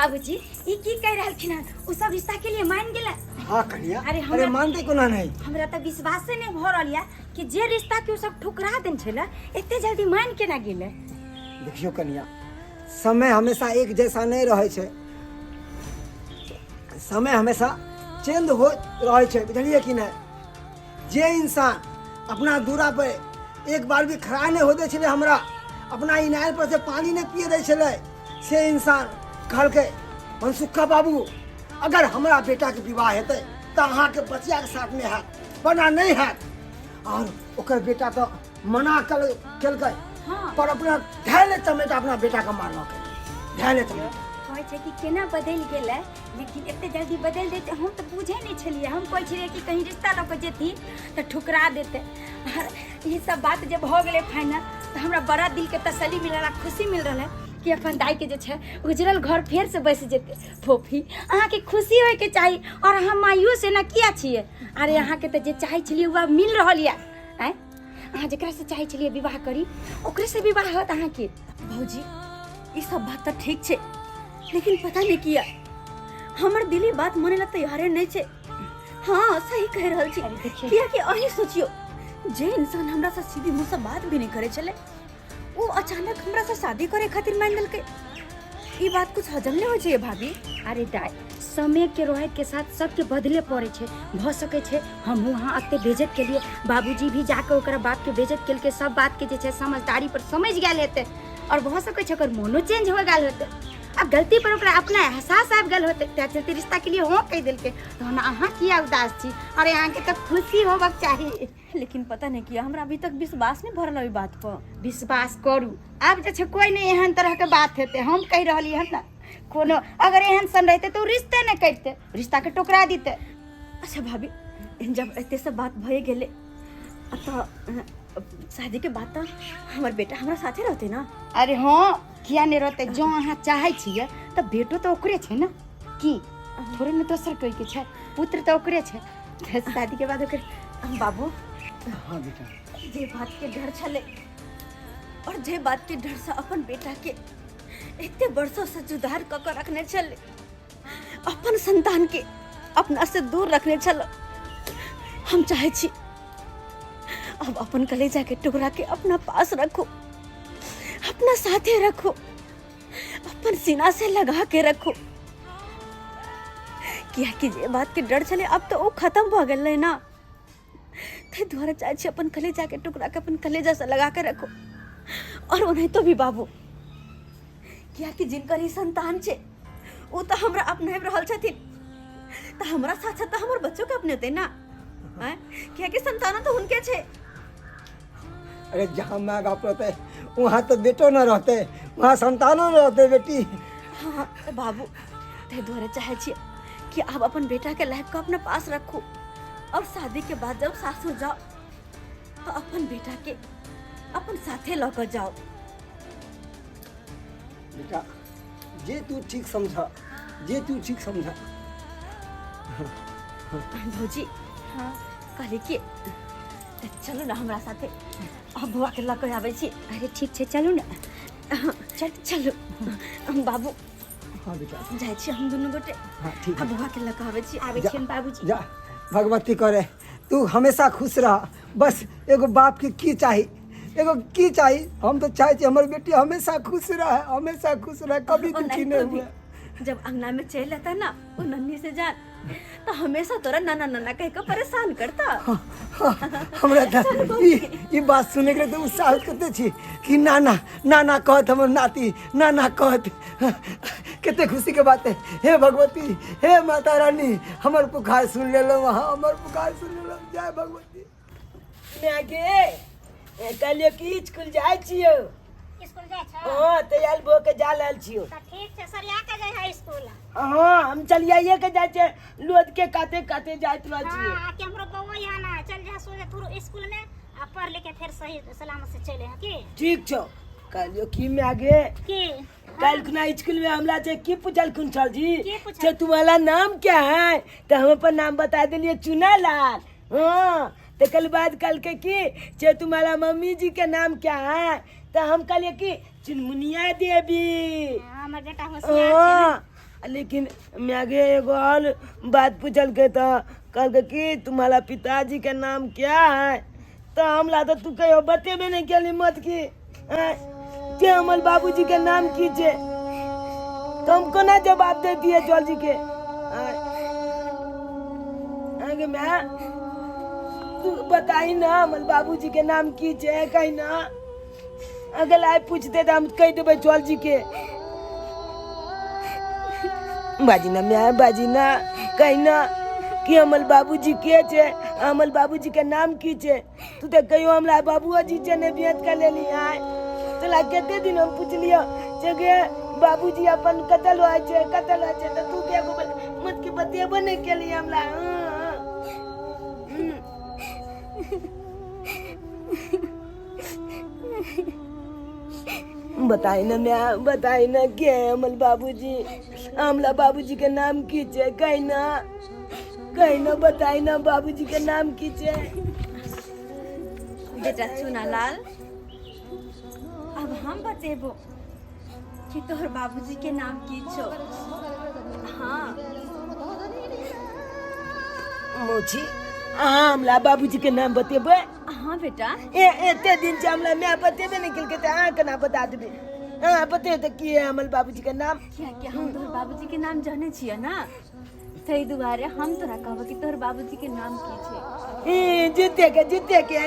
बाबूजी, ई की कह रहलखिन हन? उ सब रिश्ता के लिए मान गेला? हाँ कन्या। अरे अरे मानते कोना नहीं? हमरा तऽ विश्वासे नहीं भऽ रहल या कि जे रिश्ता के उ सब ठुकरा देन छलै, एते जल्दी मान केना गेलै? देखियो कन्या, समय हमेशा एक जैसा नहीं रहै छै, समय हमेशा चेंज हो रहै छै, बुझलियै कि नहि? जे इंसान अपना दूरा पर एक बार भी खड़ा नहीं हो दै छलै, हमरा अपना इनार पर से पानी नहीं पिए दै छलै, से इंसान कहलकै मनसुखा बाबू अगर हमरा बेटाके विवाह हेतै तऽ अहाँके बचियाके साथ नहि हैत, वरना नहि हैत। और ओकर बेटा तऽ मना केलकै, पर अपना धैले चमेटा अपना बेटाके मारलकै, धैले चमेटा। कहै छै कि केना बदलि गेलै, लेकिन एते जल्दी बदलि जेतै हम तऽ बुझै नहि छलियै। हम कहै छलियै कि कहीं रिश्ता लऽ कऽ जेथिन तऽ ठुकरा देतै। आर ई सब बात जे भऽ गेलै फाइनल, तऽ हमरा बड़ा दिलके तसल्ली मिलल आ खुशी मिल रहल है कि अपन दाइके जे छै उजरल घर फेरसँ बसि जेतै। फोफी, अहाँके खुशी होइके चाही और अहाँ मायूस एना किया छियै? अरे अहाँके तऽ जे चाहै छलियै वएह मिल रहल यऽ। आँय, अहाँ जकरासँ चाहै छलियै विवाह करी, ओकरेसँ विवाह होत अहाँके। भौजी, ई सब बात तऽ ठीक छै, लेकिन पता नहीं किया हमर दिली बात माने ला तैयारे नहीं छै। हाँ सही कह रहल छी। अरे देखियौ। किया कि अहीं सोचियो, जे इंसान हमरा से सीधे मुंह से बात भी नहीं करे छले, वो अचानक हमरा से शादी करे खातिर मान लेलकै। ई बात कुछ हजम नहीं होइ छै भाभी। अरे दाइ, समय के रोहत के साथ सबके बदले पड़े छै। भऽ सकै छै हमहूँ अहाँ एते बेइज्जत केलियै, बाबूजी भी जाके ओकरा बाप के बेइज्जत केलकै, सब बात के जे छै समझदारी पर समझ गेल हेतै और भऽ सकै छै ओकर मोनो चेंज हो गेल हेतै आ गलती पर ओकरा अपना एहसास आबि गेल होतै, तैं चलते रिश्ता के लिए हाँ कहि देलकै। तहन अहाँ किया उदास छी? अरे अहाँके तऽ खुशी होबक चाही। लेकिन पता नहीं किया हमरा अभी तक विश्वास नहीं भरल ओहि बात पर। विश्वास करू, आब जे छै कोई नहीं एहन तरह के बात हेतै, हम कहि रहली हन ने। कोनो अगर एहन सन रहते तऽ ओ रिश्ते नहि करिते, रिश्ता के टुकरा दिते। अच्छा भाभी, जब एते सब बात भए गेलै तऽ शादी के बाद तऽ हमर बेटा हमरा साथे रहते ना? अरे हाँ, किया नहीं रहते? जो अहाँ चाहै छियै तऽ बेटो तऽ ओकरे छै ने, की थोड़े ने दोसर कोई के छै? पुत्र तऽ ओकरे छै, तऽ शादी के बाद ओकर। बाबू। हाँ बेटा। जे बात के डर छलै और जे बात के डर से अपन बेटा के एते वर्षों से जुदार कऽ के रखने छलै, अपन संतान के अपना से दूर रखने छल, हम चाहे छी अब अपन कलेजा के टुकड़ा के अपना पास रखो, अपना साथे रखो, अपन सीना से लगा के रखो। किया कि जे बात के डर छलै अब तो वो खत्म भऽ गेलै ना, ताहि दुआरे चाहै छी अपन कलेजा के टुकड़ा के अपन कलेजा से लगा के रखो। और ओनाहितो भी बाबू, किया कि जिनकर ई संतान छै ओ तऽ हमरा अपनाबि रहल छथिन, तऽ हमरा साथ साथ तऽ हमर बच्चो के अपनेतै ना? आँय, कियाकि संतानो तऽ हुनके छै। अरे जहाँ माँ बाप रहते वहाँ तो बेटो न रहते, वहाँ संतानो न रहते बेटी। हाँ तऽ बाबू, ताहि दुआरे चाहै छियै कि आब अपन बेटा के लाइफ के अपना पास रखू और शादी के बाद जब सासुर जाओ तो अपन बेटा के अपन साथे लऽ कऽ जाओ। बेटा, जे तू ठीक समझा, जे तू ठीक समझा। भौजी। हाँ। कहली कि चलू ना हमरा साथे, अब बौआ के लऽ कऽ आबै छी। अरे ठीक छै, चलू ने। चल चलू हम बाबू। हाँ बेटा। जाइ छी हम दुनू गोटे। हाँ ठीक आ है। बौआ के लऽ कऽ आबै छी। आबै जा। छियनि बाबूजी। जा, भगवती करे तू हमेशा खुश रह। बस एगो बाप के की चाही, एगो की चाही? हम तो चाहे छी हमर बेटी हमेशा खुश रहे, हमेशा खुश रहे, कभी दुखी नहीं ओनाहितो भी हुए। जब अंगना में चल आता ना वो नन्ही से जान, तो हमेशा तोरा नाना नाना कह के परेशान करता। हमरा तऽ ई बात सुने के लिए तऽ उत्साह कते छी कि नाना नाना कहत, हमर नाती नाना कहत, कते खुशी के बात है। हे भगवती, हे माता रानी, हमर पुकार सुन लेलहुँ अहाँ, हमर पुकार सुन लेलहुँ। जय भगवती। माय गे, कहलियो कि स्कूल जाइ छियो। स्कूल जाइ छौ? हाँ, तैयार भऽ के जा रहल छियो। तऽ ठीक छै, सरिया के जाइ है स्कूल? हाँ, हम चलियाइए के जाइ छियै, लोद के काते काते जाइत रहल छियै। हाँ, कि हमरो बौआ यहाँ ना चल जा सोझे थोड़ो स्कूल में आ पढ़ लिख के फेर सही सलामत से चले है की? ठीक छौ। कहलियो कि माय गे, की? कल खुना स्कूल में हमरा से की पूछलखुन छल जी? की पूछल? से तुम्हारा नाम क्या है, तो हम अपन नाम बता दिलिए चुना लाल। हाँ, तो कल बाद कल के की जे तुम्हारा मम्मी जी के नाम क्या है, तो हम कहलिए कि चुनमुनिया देवी। हाँ, हमर बेटा होशियार छै। हाँ। लेकिन माय एगो और बात पूछलकै तऽ कहलकै कि तुम्हारा पिताजी के नाम क्या है। तऽ हमरा तऽ तू कहियो बतेबे नहि केली मत की आँय, के हमर बाबूजी के नाम की छै, तऽ हम कोना जवाब दे दिए जल जी के। आँय, आगे माय तू बताही ना हमर बाबूजी के नाम की छै, कही ना। अगर आइ पूछते तऽ हम कहि देबै चल जी के। बाजी ना माय, बाजी ना, कही ना कि हमर बाबूजी के छै, हमर बाबूजी के नाम की छै। तू तऽ कहियो हमरा बाबूजी छै नहि भेंट कर लेली। आय तोरा कते दिन हम पुछलियो छै गे बाबूजी अपन कतऽ रहै छै, कतऽ रहै छै, तऽ तू के एगो मत के बतेबो नहि केली हमरा। हाँ, हाँ। बताई ना मैं, बताई ना के है हमर बाबूजी, हमला बाबूजी के नाम की छै, कही ना, कही ना, बताई ना बाबूजी के नाम की छै। बेटा चुनालाल, अब हम बतेबो कि तोहर बाबूजी के नाम की छो। हाँ मौसी, अहाँ हमरा बाबूजी के नाम बतेबै? हाँ बेटा। ए एते दिन से हमरा माय बतेबे नहीं केलकै तऽ अहाँ केना बता देबै? अहाँ बतेबै तऽ की है हमर बाबूजी के नाम? कियाकि हम तोहर बाबूजी के नाम जानै छियै ना, ताहि दुआरे हम तोरा कहबो कि तोहर बाबूजी के नाम की छै। ए जीते के, जीते के,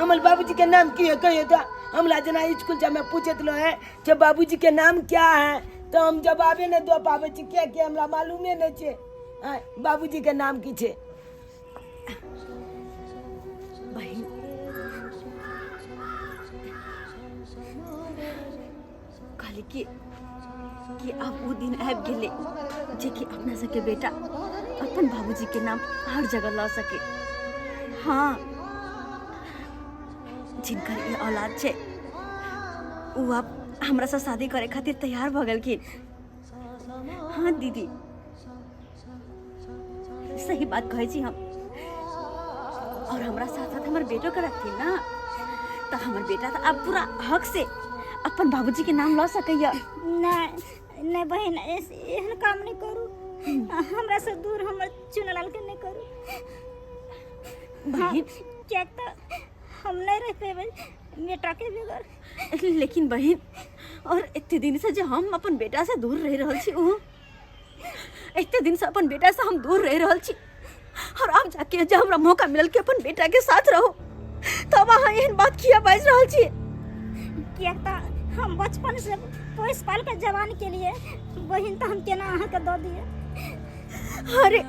हमर बाबूजी के नाम की है कहियो तऽ। हमरा जेना स्कूल जामे पूछैत रहे जे बाबूजी के नाम क्या है, तऽ हम जवाबे नहि दऽ पाबै छी, कियाकि हमरा मालूमे नहि छै बाबूजी के नाम की छै। बहिन कहली कि आब ओ दिन आबि गेलै जे कि अपना सबके बेटा अपन बाबूजी के नाम हर जगह लऽ सके। हाँ, जिनकर ई औलाद छै ओ आब हमरा से शादी करे खातिर तैयार भऽ गेलखिन। हाँ दीदी, सही बात कहै छी हम। और हमरा साथ साथ हमर बेटो के रखथिन ना, तऽ हमर बेटा तऽ आब पूरा हक से अपन बाबूजी के नाम लऽ सकैया। नहीं नहीं बहन, एहन काम नहीं करू, हमरा से दूर हमर चुनलाल के नहीं करू बहिन। कियाक तऽ हम नहीं रह पेबै बेटा के बगैर। लेकिन बहिन, और एते दिन से जे हम अपन बेटा से दूर रह रहल छी, उ एते दिन से अपन बेटा से हम दूर रह रहल छी, और आब जाके जे हमरा मौका मिलल कि अपन बेटा के साथ रहो, तब अहाँ एहन बात किया बाजि रहल छी? कियाक तऽ हम बचपन से पोसि पाल के जवान के लिए बहिन, तऽ हम केना अहाँके दऽ दिए? अरे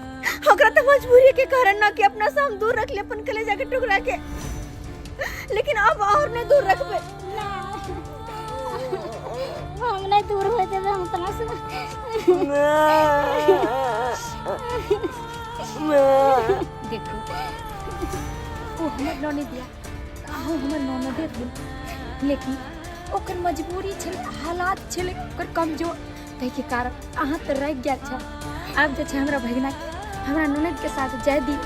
ओकरा तऽ मजबूरी के कारण ना कि अपना से हम दूर रख ले अपन कलेजा के टुकड़ा के, लेकिन अब और नहीं दूर रखबे। ना, हम नहीं दूर हो देबै हम अपना से। देखू, ओ हमर ननद या अहूँ हमर ननदे भेल, लेकिन ओकर मजबूरी छलै, हालात छलै ओकर कमजोर, ताहिके कारण अहाँ तऽ रहि गेल छल। आब जे छै हमरा भगिनाके हमरा ननदके साथ जाय दियौ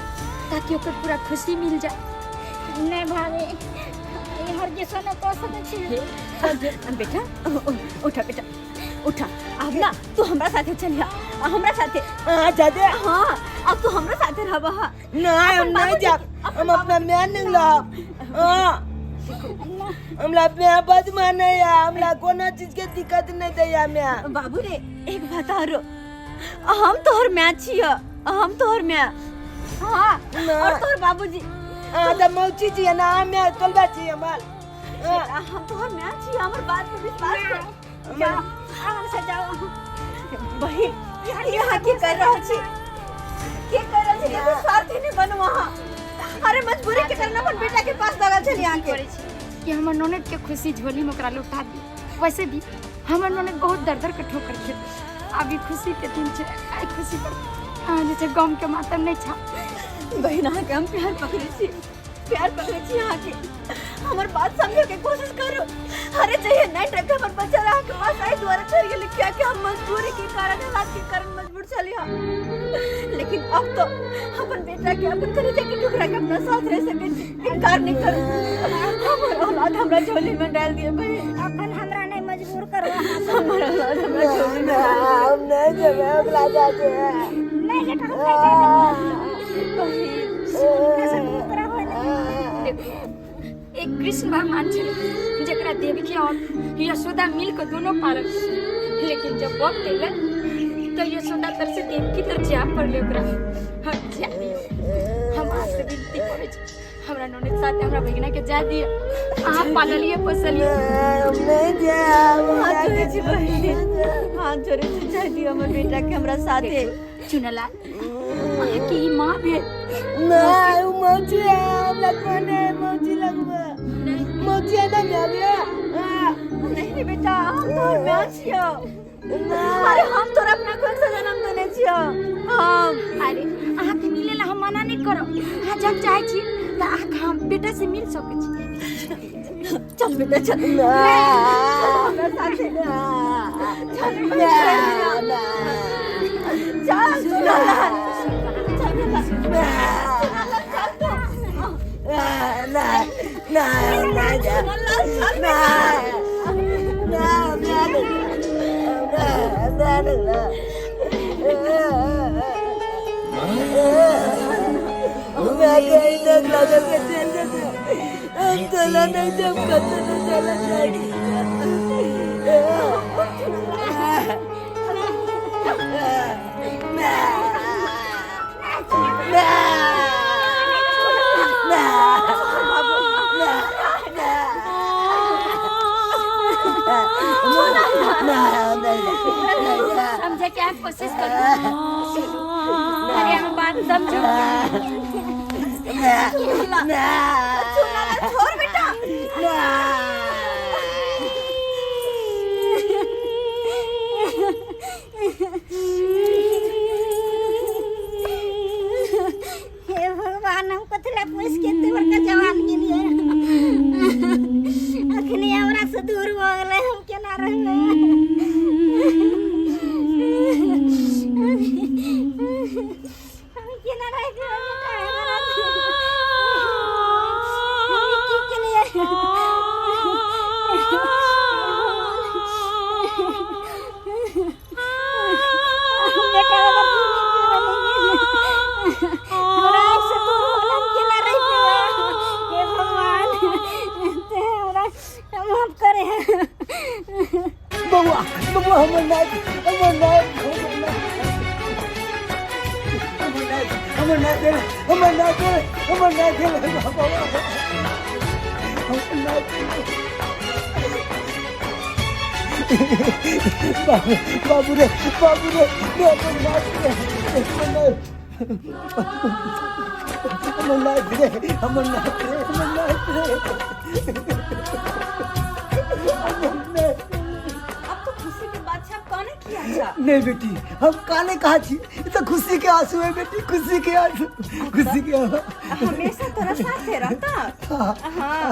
ताकि ओकर पूरा खुशी मिल जाए। नहीं भाभी, ई हरगिजो नहि कऽ सकै छी। बेटा उठा, बेटा उठा, अब ना तू हमरा साथे चलिया, हमरा साथे। अहाँ जादे? हाँ, अब तू हमरा साथे रहबा। हाँ नहीं, हम नहीं जाब, हम अपना माय नहीं रहब। हाँ, हमरा माय बद माने या, हमरा कोनो चीज के दिक्कत नहीं दैया माय। बाबू रे, एक बात आरो, हम तोहर माय छियो, हम तोहर माय। हाँ, और तोहर बाबूजी। हाँ, तो मौसी जी है ना, हम माय तोलबा छी हमार। बेटा, हम तोहर माय छी, हमर बात पे विश्वास कर। जाओ, आराम से जाओ। बहिन, यहाँ की कर रहल छी, की कर रहल छी? देखो, स्वार्थी नहीं बनू अहाँ। अरे मजबूरी के कारण अपन बेटा के पास दगल छली अहाँ के। कि हमर ननद के खुशी झोली में ओकरा लौटा दी। वैसे भी हमर ननद बहुत दर दर के ठोकर खेल, अभी खुशी के दिन छै, आइ खुशी पर अहाँ जे छै गम के मातम नहीं छा। बहिन, अहाँ के हम प्यार पकड़े छी, प्यार पकड़े छी अहाँ के, हमर बात समझे के कोशिश करो। अरे चाहिए नहीं टका हमर बच्चा अहाँ के पास आई द्वारा चल गेल, क्या कि हम मजबूरी के कारण, हालात के कारण मजबूर छली हम, लेकिन अब तो अपन बेटा के अपन कलेजा के टुकड़ा के अपना साथ रह सके छी, इनकार नहीं करू। हमर औलाद हमरा झोली में डाल दिए बहिन। अखन हमरा नहीं मजबूर करू अहाँ सब। हमर औलाद हमरा छोड़ू ना हम नहीं जेबै ओकरा साथे। नहि बेटा, हम नहि जाय देबै। हुनका से दूर रहबै नहि। देखू, एक कृष्ण भगवान छलै जकरा देवकी और यशोदा मिल कऽ दोनों पालल, लेकिन जब वक्त एलै तऽ यशोदा तर से देवकी तर जाय पड़लै ओकरा। हाँ, जाय दियौ, हम अहाँसँ विनती करै छी, हमरा ननद साथे हमरा भगिना के जाय दिअ। अहाँ पाललियै पोसलियै। हम नहीं जायब। हाथ जोड़ै छी बहिन, हाथ जोड़ै छी, जाय दियौ हमर बेटा के हमरा साथे। चुनलाल, अहाँके ई माँ भेल? नहीं, उ मौसी है, हमरा कोन है मौसी लगबे? मौसी है ना म्याबिया? नहीं बेटा, हम तोहर माय छियौ। अरे हम तोरा अपना कोख से जन्म देने छियौ हम। अरे अहाँके मिले ला हम मना नहीं करब, अहाँ जब चाहै छी तऽ अहाँके हम बेटा से मिल सकै छी। चल बेटा, चल हमरा साथे, चल चल चल चल चल तू। नहीं नहीं जा, नहीं नहीं नहीं नहीं। मैं कहीं ना लगा के चल जाते, हम चला नहीं जब कभी तो चला जाएगी। समझे के अहाँ कोशिश करू। अरे हम बात समझू। छोड़ बेटा। हे भगवान, हम कथी लए पोसि के एते बड़का जवान केलियै? अखनी हमरा से दूर भऽ गेलै, हम केना रहबै? हम केना रहि जेबै बेटा? हम ई की केलियै? बेटा बगैर जी नहि पेबै। हमरा आँखि से दूर हो गेलै, हम केना रहि पेबै? हे भगवान, ते हमरा माफ करे। बउआ, बउआ, हमर नाक, हमर नाक, हमर नाक, हमर नाक, हमर नाक, हमर नाक, बउआ, हमर नाक। बाबू, बाबू रे, बाबू रे, रे, हमर नाक रे, हमर नाक, हमर नाक रे, हमर नाक रे, हमर नाक रे, हमर नाक। अब तो खुशी के बात छै, अब काने किया छा? नहीं बेटी, हम काने कहा छी? ई तो खुशी के आंसू है बेटी, खुशी के आंसू, खुशी के आंसू। हमेशा तोरा साथे रहता। हाँ,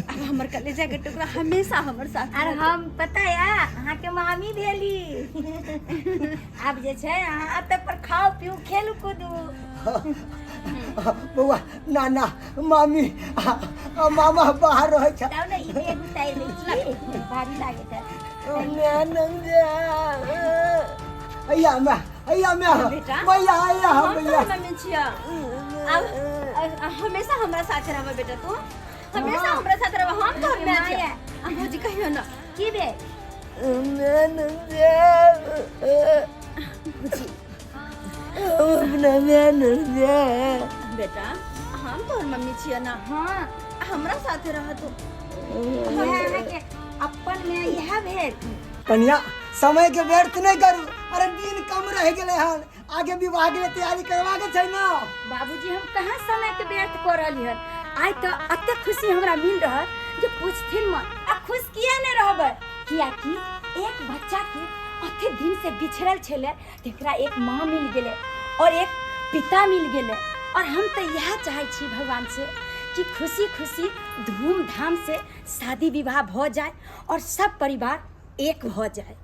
अब हमर कलेजा के टुकड़ा हमेशा हमर साथ। आर हम पता या अहाँके मामी भेली। आब जे छै अहाँ एतऽ पर खाउ पीऊ खेलू कूदू। बौआ, नाना, मामी आ मामा बाहर रहै छै। तब ने ई बेग उतारि लै छी, भारी लागैत है। अय्या मैं, अय्या मैं। बेटा। मैया, अय्या। हम मैया। तोहर मम्मी छियौ। अब हमेशा हमरा साथ रहबै बेटा, तू हमेशा हमरा साथ रहबै, हम तोहर माय छियौ। आ भौजी, कहियो ना। की भेल? अपना मैं नहीं जाए। बेटा, हम तोहर मम्मी छियौ ना? हाँ। हमरा साथे रह तू। इएह अहाँके अपन में इएह भेल। कन्या, समय के व्यर्थ नहीं करू। अरे दिन कम रह गेलै हन, आगे विवाह के लिए तैयारी करवा के छै ना। बाबूजी, हम कहाँ समय के व्यर्थ कऽ रहली हन? आइ तऽ एते खुशी हमरा मिल रहल जे पूछथिन मत। आ खुश किया नहि रहबै? कियाकि एक बच्चा के अते दिन से बिछड़ल छलै, तेकरा एक माँ मिल गेलै और एक पिता मिल गेलै। और हम तऽ इएह चाहै छी भगवान से कि खुशी खुशी धूमधाम से शादी विवाह भऽ जाए और सब परिवार एक भऽ जाए।